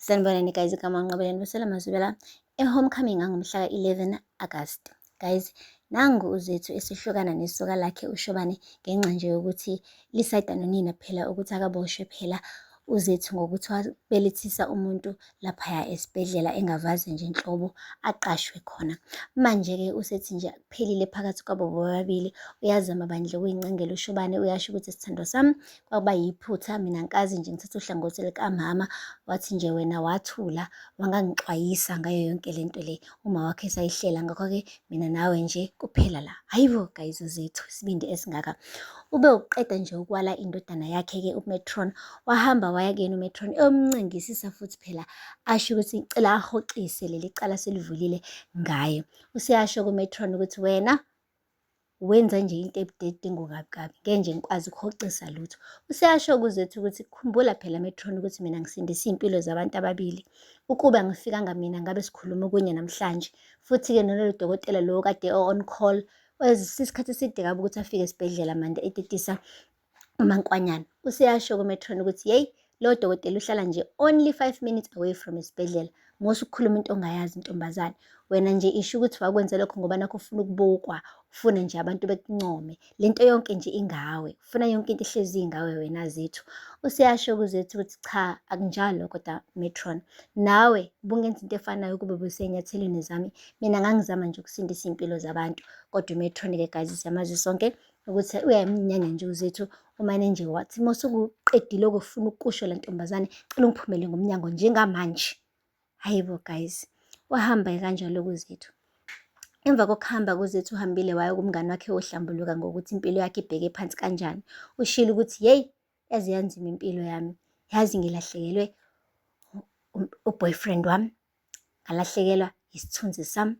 Sanibonani guys, igama uNqobeleni Busela Mazubela e-homecoming angomhla ka-11 August. Guys, nangu uZethu esehlukana nesoka lakhe uShobane ngenxa nje yokuthi lisayida nonina phela ukuthi akaboshwe phela uZethu ngokuthi wabelethisa umuntu laphaya esibhedlela engavaze nje nhlobo aqashwe khona. Manje-ke usethi nje kuphelile phakathi kwabo bobabili, uyazama bandla ukuyincengela uShobane, uyasho ukuthi sithandwa sami kwakuba yiphutha mina ngikaze nje ngithathe uhlangothi likamama, wathi nje wena wathula wangangixwayisa ngayo yonke le nto le uma wakhe esayihlela, ngakho-ke mina nawe nje kuphela la. Hayibo guys uZethu isibindi esingaka. Ube uqeda nje ukwala indodana yakhe-ke uMetron, wahamba waya kuyena uMetron eyomncengisisa futhi phela asho ukuthi cela ahoxise leli cala selivulile ngaye. Useyasho kuMetron ukuthi wena wenza nje into ebudedengu kabi kabi, ngeke nje ngikwazi ukuhoxisa lutho. Useyasho kuZethu ukuthi khumbula phela Metron ukuthi mina ngisindise iy'mpilo zabantu ababili. Ukuba ngifikanga mina ngabe sikhuluma okunye namhlanje. Futhi-ke nalolo dokotela lo kade o-on call isikhathi eside kabi ukuthi afike esibhedlela manje etetisa uMankwanyana. Useyasho kuMetron ukuthi yeyi lo dokotela uhlala nje only 5 minutes away from isibhedlela. Musa ukukhuluma into ongayazi ntombazane. Wena nje isho ukuthi wakwenza lokho ngoba nakho ufuna ukubukwa, ufuna nje abantu bekuncome. Le nto yonke nje ingawe, ufuna yonke into ihlezi ingawe wena Zethu. Useyasho kuZethu ukuthi cha akunjalo kodwa Metron. Nawe ubungenza into efanayo ukube busenyathelweni zami. Mina ngangizama nje ukusindisa iy'mpilo zabantu. Kodwa uMetron-ke guys siyamazi sonke ukuthi uyamnyanya nje uZethu, umane nje wathi uma usukuqedile okufuna ukusho la ntombazane, cela ungiphumele ngomnyango njengamanje. Hayi bo guys, wahamba kanjalo kuZethu. Emva kokuhamba kuZethu uhambile waya kumngani wakhe ohlambuluka ngokuthi impilo yakhe ibheke phansi kanjani. Ushilo ukuthi yeyi yaze yanzima impilo yami, yazi ngilahlekelwe u-boyfriend wami, ngalahlekelwa isithunzi sami.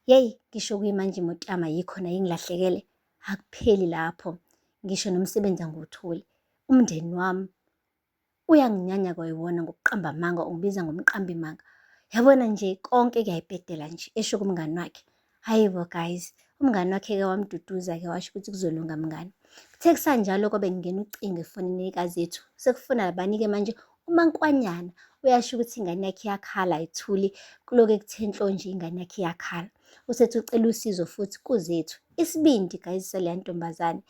Yeyi ngisho kuyimanje imoto yami ayikho nayo ingilahlekele. Akupheli lapho, ngisho nomsebenzi angiwutholi. Umndeni wami uyanginyanya kwayiwona ngokuqamba amanga, ungibiza ngomqambi manga. Yabona nje konke kuyayibhedela nje, esho kumngani wakhe. Hayi bo guys, umngani wakhe-ke wamduduza-ke washo ukuthi kuzolunga mngani. Kuthe kusanjalo kwabe kungena ucingo efonini kaZethu. Sekufuna bani-ke manje? UMankwanyana. Uyasho ukuthi ingane yakhe iyakhala ayithuli, kuloke kuthe nhlo nje ingane yakhe iyakhala. Usethi ucela usizo futhi kuZethu. Isibindi guys saleya ntombazane.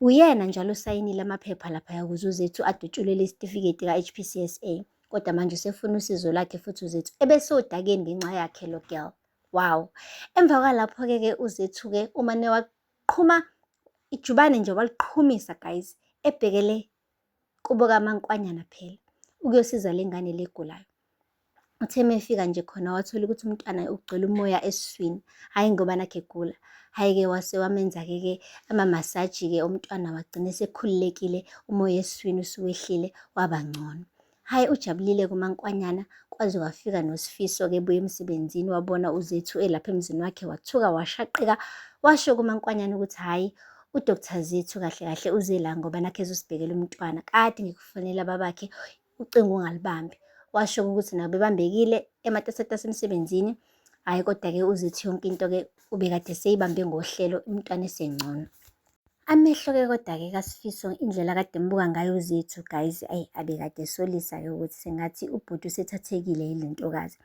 Uyena njalo osayinile amaphepha laphaya ukuze uZethu adutshulelwe isitifiketi ka-HPCSA. Kodwa manje usefuna usizo lwakhe futhi uZethu ebesodakeni ngenxa yakhe lo girl. Wow. Emva kwalapho-ke ke uZethu-ke umane waqhuma ijubane nje waliqhumisa guys, ebhekele kubo kaMankwanyana phela ukuyosiza le ngane le egulayo. Uthe uma efika nje khona wathola ukuthi umntwana ugcwele umoya esiswini, hhayi ngoba nakhu egula. Hhayi-ke wase wamenza-ke ke ama-massage-ke umntwana wagcina esekhululekile, umoya esiswini usuwehlile waba ngcono. Hhayi ujabulile kuMankwanyana kwaze kwafika noSifiso-ke ebuya emsebenzini wabona uZethu elapha emzini wakhe wathuka washaqeka washo kuMankwanyana ukuthi hhayi uDr Zethu kahle kahle uze la ngoba nakhu ezosibhekela umntwana, kade ngikufonela babakhe ucingo ungalibambi. Washo ukuthi nabo bebambekile ematasatasa emsebenzini. Hhayi kodwa-ke uZethu yonke into-ke ubekade seyibambe ngohlelo umntwana esengcono. Amehlo-ke kodwa-ke kaSifiso indlela akade embuka ngayo uZethu guys, ayi abekade esolisa-ke ukuthi sengathi ubhuti usethathekile yile ntokazi.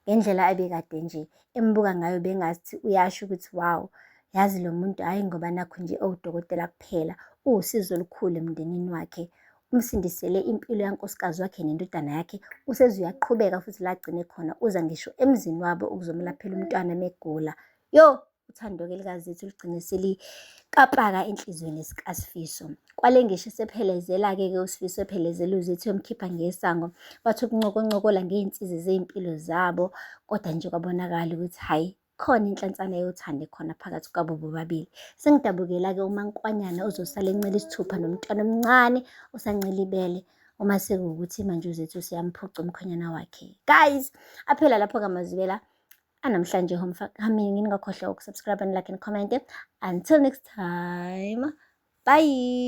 Ngendlela abekade nje embuka ngayo bengathi uyasho ukuthi wow, yazi lo muntu hhayi ngoba nakhu nje owudokotela kuphela, uwusizo olukhulu emndenini wakhe. Umsindisele impilo yankosikazi wakhe nendodana yakhe, useze uyaqhubeka futhi la agcine khona, uza ngisho emzini wabo ukuzomlaphela umntwana megula. Yo, uthando-ke likaZethu lugcine selikapaka enhliziyweni kaSifiso. Kwale ngisho esephelezela-ke ke uSifiso ephelezela uZethu eyomkhipha ngesango, bathi ukuncokoncokola ngey'nsizi zey'mpilo zabo, kodwa nje kwabonakala ukuthi hhayi khona inhlansana yothando ekhona phakathi kwabo bobabili. Sengidabukela-ke uMankwanyana ozosala encela isithupha nomntwana omncane osancela ibele uma sekuwukuthi manje uZethu useyamphuca umkhwenyana wakhe. Guys, aphela lapho kaMazibela anamhlanje homecoming. Ningakhohlwa ukusubscribe and like and comment. Until next time, bye.